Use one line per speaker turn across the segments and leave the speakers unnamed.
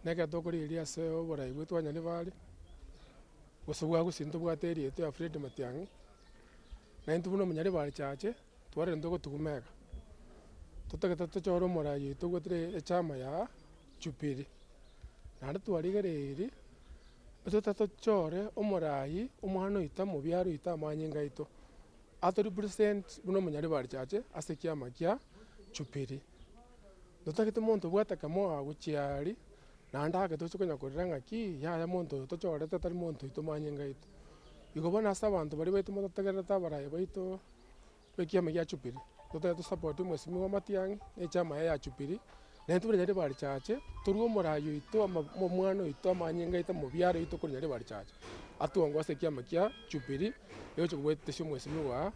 Na ekero tokorigereria ase oborai bwaito bwa Nyaribari, gose bwa Gusii ntobwate area yaito ya Fred Matiang'i, na intwe buna omonyaribari chache, twarire ntogotuguma iga. Totagete tochore omorai oito obwatire echama ya Jubilee. Naende twarigereirie, totagete tochore omorai omwana oito omobiare oito amanyinga aito, ato represent buna omonyaribari chache ase ekiama kia Jubilee. Totagete monto obwate kamoa gochia aria, naende ake toche konya korera ng'aki, yaya monto oyo tochorete tari monto oito manyinga aito. Igo bono ase abanto baria baito mototegererete abarai baito ba ekiama gia Jubilee, totagete tosapoti omwesimigwa Matiang'i na echama yaye ya Jubilee, na intwe buna Nyaribari Chache, torue omorai oito ama omwana oito amanyinga aito omobiare oito korwa Nyaribari Chache, atuongo ase ekiama kia Jubilee, egocha kobwetesia omwesimigwa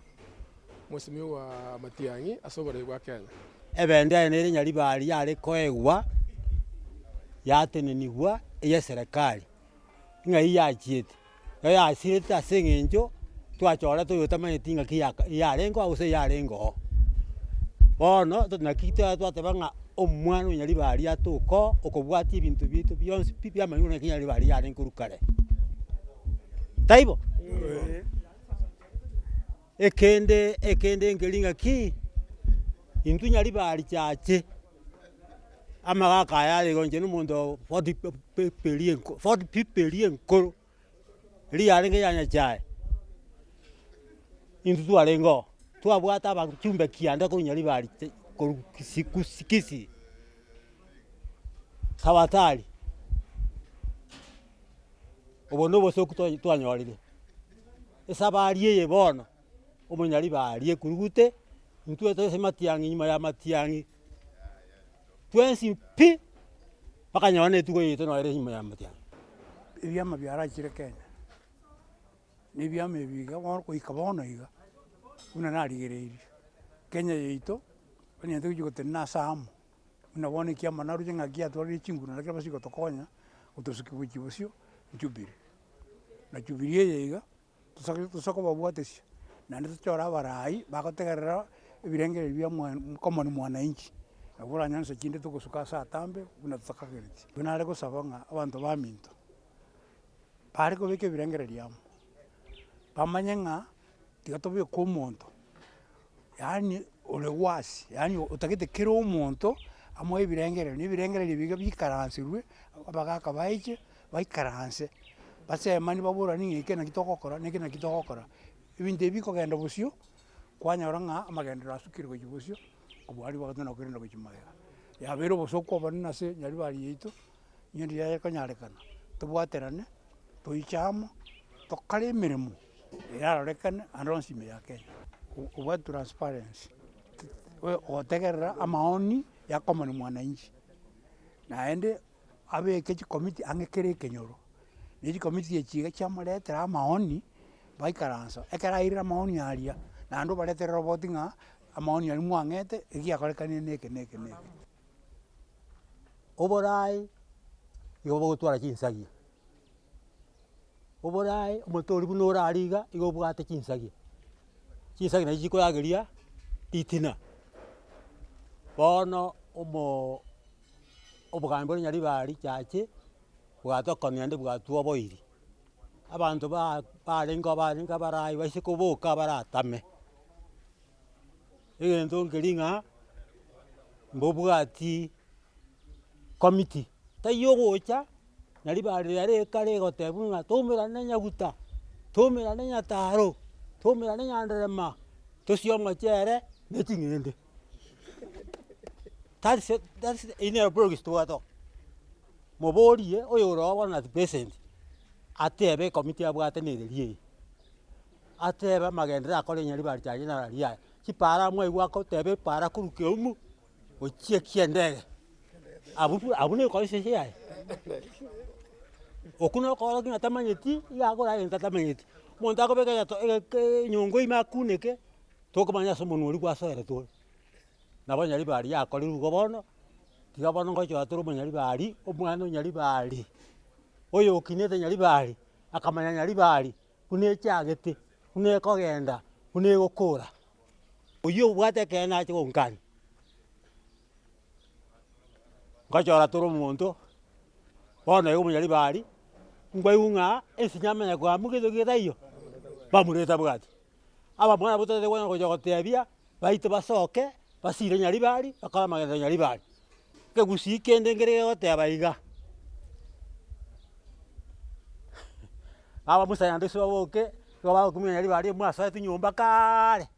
Mwesimigwa Matiang'i ase oborai bwa Kenya.
Ebendera nere Nyaribari yare koegwa yatenenigwa eyeserekari, ng'ai yachiete, igo yasirete ase eng'encho twachorete oyo otamanyeti ng'aki yaka yarenge oo gose yarenge oo. Bono naki twateba ng'a omwana o Nyaribari atoke oo okobwatia ebinto biaito bionsi pi biamanywa naki Nyaribari yarenge korwa kare. Taibo? Ekende ekende nkeri ng'aki, intwe Nyaribari chache, amagaka aya are igo inche na omonto forty forty people eria enkoro, eria yarenge ya Nyachae, intwe twarenge oo, twabwate abachumbe kianda korwa Nyaribari korwa Kisii Kisii, Kabatari. Obo nobosoku twanyorire. Esabari eye bono, omonyaribari ekurugute, intwe tore ase matiang'i nyuma ya matiang'i, twensi pi, mpaka nonye na etugo yaito nonye ere nyuma ya matiang'i.
Ebiama biarachire Kenya, na ebiama ebi iga bono goika bono iga, buna narigereirie, Kenya yaito, onye togochia gotenena ase amo. Buna bono ekiama naroche ng'a giatwarire chinguru nario kebase gotokonya, gotosukia gochia bosio Jubilee. Na Jubilee eye iga, tosa tosa kobabwatesia, naende tochore abarai bagotegerera ebirengererio bia mwa common mwananchi, nabo oranyore nse chinde togosuka ase atambe buna totakagereti. Igo nare gosaba ng'a abanto baminto, bare kobeka ebirengererio amo, bamanye ng'a tiga tobeke omonto. Yaani ore wasi, yaani otagete kera omonto amoe ebirengererio, na ebirengererio ebi iga bikaransirwe, abagaka baiche, baikaranse, basemani baborani ng'a eke naki togokora na eke naki togokora. Ebinto ebi bikogenda bosio, kwanyora ng'a amagenderero asukire gochia bosio, kobua aria bagoteba nakorenda gochia magega. Yabeire obosoku obonene ase nyaribari yaito, onye riria ekonyarekana, tobwaterane, toiche amo, tokore emeremo. Erarorekane ande onsi ime ya Kenya. Obwate transparency, ogotegerera amaoni ya common mwananchi, naende abeke chikomiti ang'e kera ekenyoro, na echikomiti echi iga chiamoretera amaoni, baikaransa, ekero airire amaoni aria, naende obaretere roboti ng'a amaoni aria mwang'ete egiakorekanire na eke na eke na eke.
Oborai nigo bogotwara chinsagia. Oborae omote oria buna orare iga, igo obwate chinsagia, chinsagia nachi chikorageria ritina. Bono omoo obogambi bore Nyaribari chache, bwatokonia naende bwatwoboirie, abanto ba barenge barenge abarai baise koboka baratame, egento nkeri ng'a mbobwati committee, taiyo ogocha. Nario barire are ekare egotebwa ng'a toumerane nyaguta, toumerane nyataro, toumerane nyanderema, tosie omochere na ching'ende. That's that's eyio nero progress tobwate oo. Moborie oyore oo bono at present, atebe ekomiti abwate nereri eye, atebe amagenderero akore Nyaribari chache nararia aya, chipara mwaigwa agoteba epara korwa Keumu. Gochia ki'endege, abwo abwo nekoisese yaye. Okwo nokorokia ng'a tamanyeti, iga akora egento atamanyeti. Omonto akobeka egeto egeke enyongo ime akuneke, tokomanya ase omonwa oria gwasoerete ore. Nabo Nyaribari yakorirwe igo bono, tiga bono ngochora tore omonyaribari, omwana o Nyaribari, oyo okinete Nyaribari, akamanya Nyaribari buna echagete, buna ekogenda, buna egokora. Oyio obwate ekeene ache gonkania. Ngochora tore omonto. Bono iga omonyaribari, nkwaigwa ng'a ensinyo amanya koamua gento getaiyo, bamura etabwati. Abamura nabwo totagete konya gocha gotebia, baito basoke, basire nyaribari, bakore amagenderero nyaribari. Ekegusii kende nkere gegoteba iga, aba musa yande ase baboke, nigo bagokumia nyaribari mwasoete nyomba kaaaare.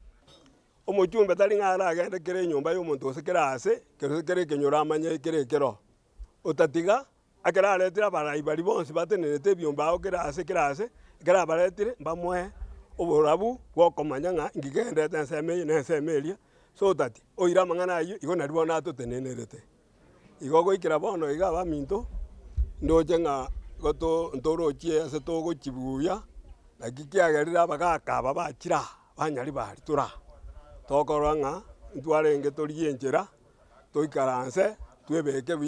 Omochumbe tari ng'a aragende kera enyomba ya omonto gose kera aase, gose kera ekenyoro amanye kera ekero. Otatiga, ekero aretire abarai baria bonsi batenenete ebiombe ao kera ase kera ase, ekero abaretire mbamoe oborabu bwa okomanya ng'a inki kegenderete ensemo eye na ensemo eria, so that oire amang'ana aywo igo naria bono atotenenerete. Igo goikera bono iga abaminto, ndoche ng'a igo to ntorochie ase togochia buya, naki kiagerire abagaka aba bachire aa, banyaribari tore aa, tokorora ng'a ntwarenge torigie enchera, toikaranse, twebeke buya.